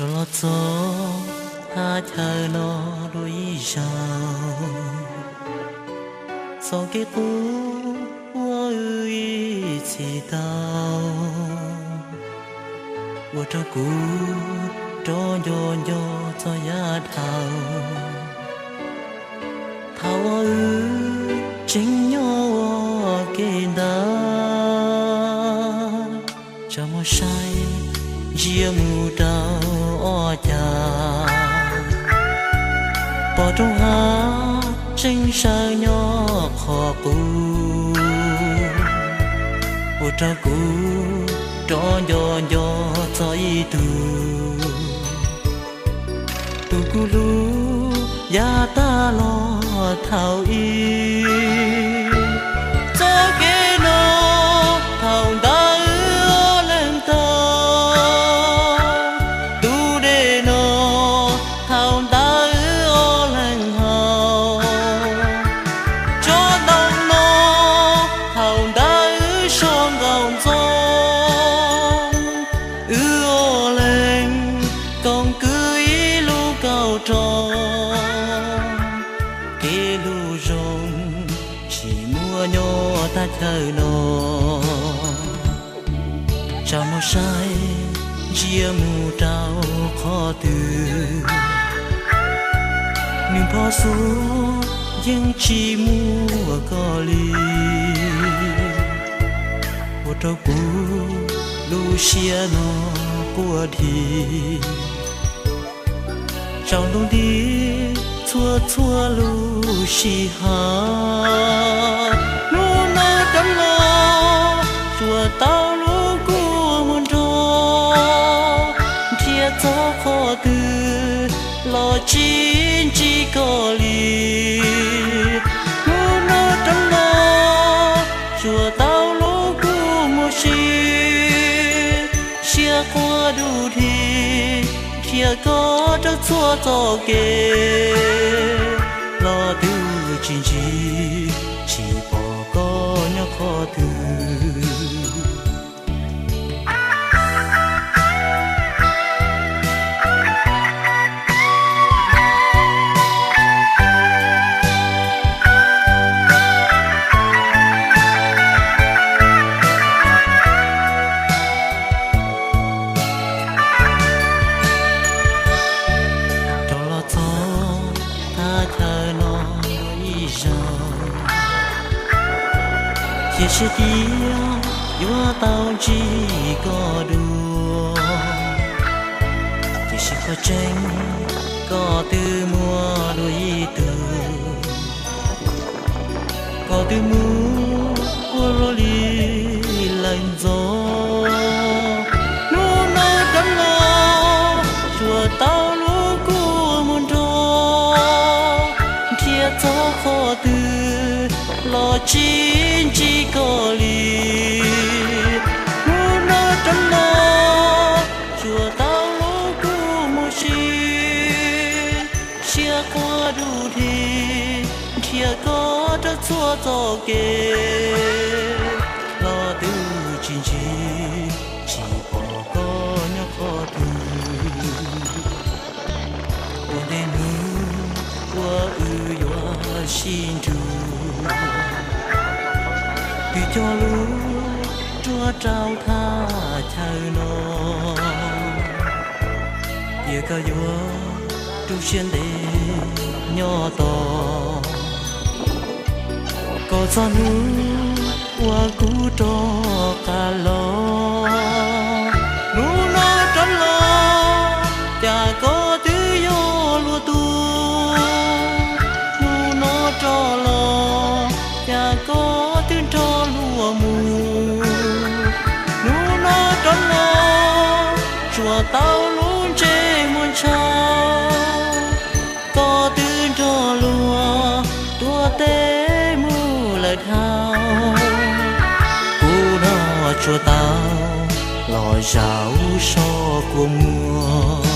Rov los txog thaj chaw no dua ib zaug, txoj kev qub uas wb ib txhis tau, ua rau kuv rov nco nco txog yav dhau, thaum uas wb tseem nyob ua ke ntawd. Tsaus mus saib ntsia mus rau ob cag, pom roob hav tseem sawv nyob qhov qub, ua rau kuv rov nco nco txog ib tug, tus kuv hlub yav tag los thaum ub. Txoj kev no thaum ntawd wb ob leeg taug, tus dej no thaum ntawd wb ob leeg haus, tsob ntoo no thaum ntawd wb so nkaus ntxoov, wb ob leeg koom kwv ib lub kauj roob, kev hlub zoo tsis muaj nyob thaj chaw no. Tsaus mus saib ntsia mus rau qhov twg, nws phoj xuav yeej tsis muaj koj li, ua rau kuv lub siab no quaj dhi. Tsaus ntuj nti txhua txhua lub sij hawm, hnub no rov los tsuas tau hlub koj mus nrog, nrhiav txog qhov twg los tsis ntsib koj li. Hnub no rov los tsuas tau hlub koj mus si, siab quaj du dhi, nrhiav koj rau txhua txoj kev, los twb tsis ntsib, tsis pom koj nyob qhov twg. Rov los txog thaj chaw no ib zaug, cia siab tias yuav tau ntsib koj dua, tiam sis qhov tseeb koj twb muaj dua ib tug, koj twb mus ua luaj li lawm ntxov. Hnub no rov los tsuas tau hlub koj mus nrog, nrhiav txog qhov twg los tsis ntsib koj li. Hnub no rov los tsuas tau hlub koj mus si, siab quaj du dhi, nrhiav koj rau txhua txoj kev, los twb tsis ntsib, tsis pom koj nyob qhov twg. Ua ntej hnub uas wb yuav sib nrug, twb cog lub ruaj rau thaj chaw no, cia koj yuav tu siab ntev nyob tos, kom txog hnub uas kuv rov qab los. Hnub no rov los, cas koj twb yog luag tug, hnub no rov los, cas koj twb nrog luag mus. Hnub no rov los, tsuas tau lub ntsej muag ntshav, koj twb nrog luag tuav teb mus lawm dhau. Kuv no tsuas tau los zaum so kua muag,